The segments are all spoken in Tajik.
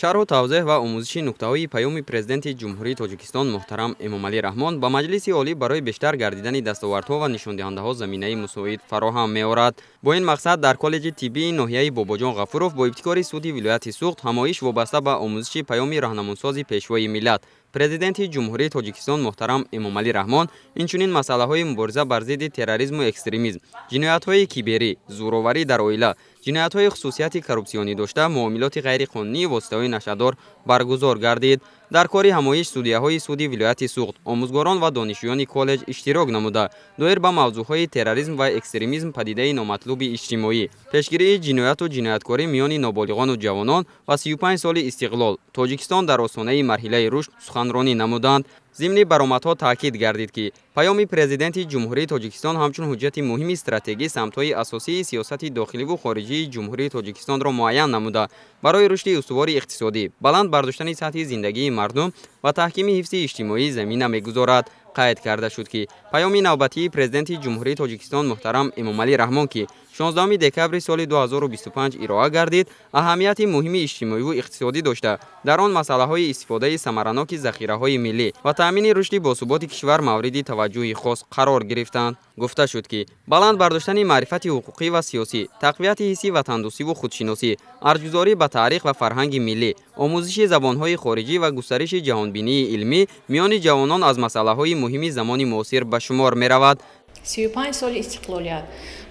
Шарҳу тавзеҳ ва омӯзиши нуктаҳои Паёми Президенти Ҷумҳурии Тоҷикистон муҳтарам Эмомалӣ Раҳмон ба Маҷлиси Олӣ барои бештар гардидани дастовардҳо ва нишондиҳандаҳо заминаи мусоид фароҳам меорад. Бо ин мақсад дар коллеҷи тиббии ноҳияи Бобоҷон Ғафуров бо ибтикори суди вилояти Суғд ҳамоиш вобаста ба омӯзиши Паёми роҳнамунсози Пешвои миллат, Президенти Ҷумҳурии Тоҷикистон муҳтарам Эмомалӣ Раҳмон, инчунин масъалаҳои мубориза бар зидди терроризму экстремизм, ҷиноятҳои киберӣ, зӯроварӣ дар оила, ҷиноятҳои хусусияти коррупсионӣ дошта, муомилоти ғайриқонунии воситаҳои нашъадор баргузор гардид. Дар кори ҳамоиш судяҳои суди вилояти Суғд, омӯзгорон ва донишҷӯёни коллеҷ иштирок намуда, доир ба мавзӯъҳои терроризм ва экстремизм, падидаи номатлуби иҷтимоӣ, пешгирии ҷинояту ҷинояткорӣ миёни ноболиғону ҷавонон ва 35 соли истиқлол, Тоҷикистон дар остонаи марҳилаи рушд суханронӣ намуданд. Зимни баромадҳо таъкид гардид, ки Паёми Президенти Ҷумҳурии Тоҷикистон ҳамчун ҳуҷҷати муҳими стратегӣ самтҳои асосии сиёсати дохиливу хориҷии Ҷумҳурии Тоҷикистонро муайян намуда, барои рушди устувори иқтисодӣ, баланд бардоштани сатҳи зиндагии мардум ва таҳкими ҳифзи иҷтимоӣ замина мегузорад. Қайд карда шуд, ки Паёми навбатии Президенти Ҷумҳурии Тоҷикистон муҳтарам Эмомалӣ Раҳмон, ки 16 декабри соли 2025 ироа гардид, аҳамияти муҳими иҷтимоиву иқтисодӣ дошта, дар он масъалаҳои истифодаи самараноки захираҳои миллӣ ва таъмини рушди босуботи кишвар мавриди таваҷҷӯҳи хос қарор гирифтанд. Гуфта шуд, ки баланд бардоштани маърифати ҳуқуқӣ ва сиёсӣ, тақвияти ҳисси ватандӯстиву худшиносӣ, арҷгузорӣ ба таърих ва фарҳанги миллӣ, омӯзиши забонҳои хориҷӣ ва густариши ҷаҳонбинии илмӣ миёни ҷавонон аз масъалаҳои муҳими замони муосир ба шумор меравад. 35 соли истиқлолият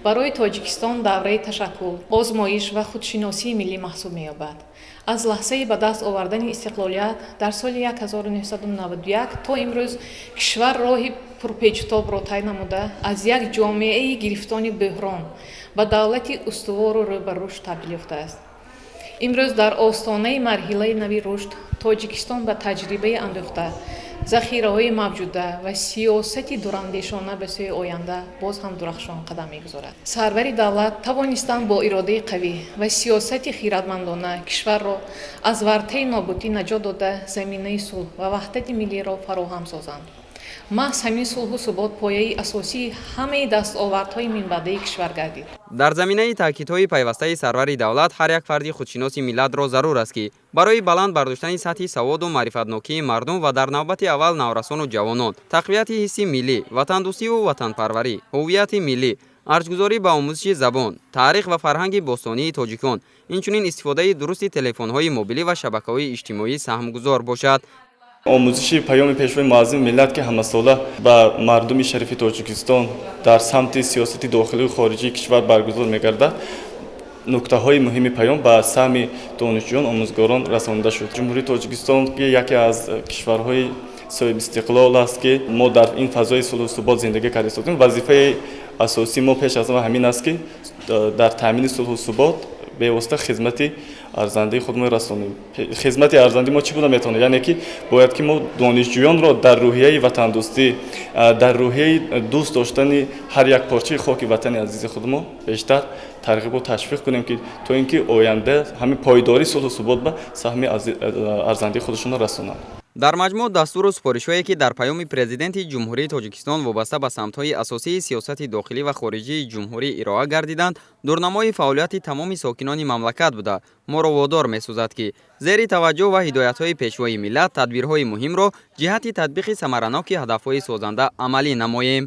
барои Тоҷикистон давраи ташаккул, озмоиш ва худшиносии миллӣ маҳсуб меёбад. Аз лаҳзаи ба даст овардани истиқлолият дар соли 1991 то имрӯз кишвар роҳи пурпечутобро тай намуда, аз як ҷомеаи гирифтори бӯҳрон ба давлати устувору рӯ ба рушд табдил ёфтааст. Имрӯз, дар остонаи марҳилаи нави рушд, Тоҷикистон ба таҷрибаи андӯхта, захираҳои мавҷуда ва сиёсати дурандешона ба сӯи оянда боз ҳам дурахшон қадам мегузорад. Сарвари давлат тавонистанд бо иродаи қавӣ ва сиёсати хиратмандона кишварро аз вартаи нобудӣ наҷот дода, заминаи сулҳ ва ваҳдати миллиро фароҳам созанд. Маҳз ҳамин сулҳу субот пояи асосии ҳамаи дастовардҳои минбаъдаи кишвар гардид. Дар заминаи таъкидҳои пайвастаи сарвари давлат, ҳар як фарди худшиноси миллатро зарур аст, ки барои баланд бардоштани сатҳи саводу маърифатнокии мардум ва дар навбати аввал наврасону ҷавонон, тақвияти ҳисси миллӣ, ватандӯстиву ватанпарварӣ, ҳуввияти миллӣ, арҷгузорӣ ба омӯзиши забон, таърих ва фарҳанги бостонии тоҷикон, инчунин истифодаи дурусти телефонҳои мобилӣ ва шабакаҳои иҷтимоӣ саҳмгузор бошад. Омӯзиши Паёми Пешвои муаззами миллат, ки ҳамасола ба мардуми шарифи Тоҷикистон дар самти сиёсати дохилию хориҷии кишвар баргузор мегардад, нуктаҳои муҳими паём ба саҳми донишҷӯён, омӯзгорон расонида шуд. Ҷумҳурии Тоҷикистон, ки яке аз кишварҳои соҳибистиқлол аст, ки мо дар ин фазои сулҳу субот зиндагӣ карда истодем, вазифаи асосии мо пеш аз ҳама ҳамин аст, ки дар таъмини сулҳу субот бевосита хизмати арзандаи худро расонем. Хизмати арзандаи мо чӣ буда метавонад? Яъне ки бояд ки мо донишҷӯёнро дар рӯҳияи ватандӯстӣ, дар рӯҳияи дӯст доштани ҳар як порчаи хоки ватани азизи худ мо бештар тарғибу ташвиқ кунем, ки то ин ки оянда ҳамин пойдории сулҳу субот ба саҳми арзандаи худашонро расонанд. Дар маҷмӯъ, дастуру супоришҳое, ки дар Паёми Президенти Ҷумҳурии Тоҷикистон вобаста ба самтҳои асосии сиёсати дохилӣ ва хориҷии ҷумҳурӣ ироа гардиданд, дурнамои фаъолияти тамоми сокинони мамлакат буда, моро водор месозад, ки зери таваҷҷӯҳ ва ҳидоятҳои Пешвои миллат тадбирҳои муҳимро ҷиҳати татбиқи самараноки ҳадафҳои созанда амалӣ намоем.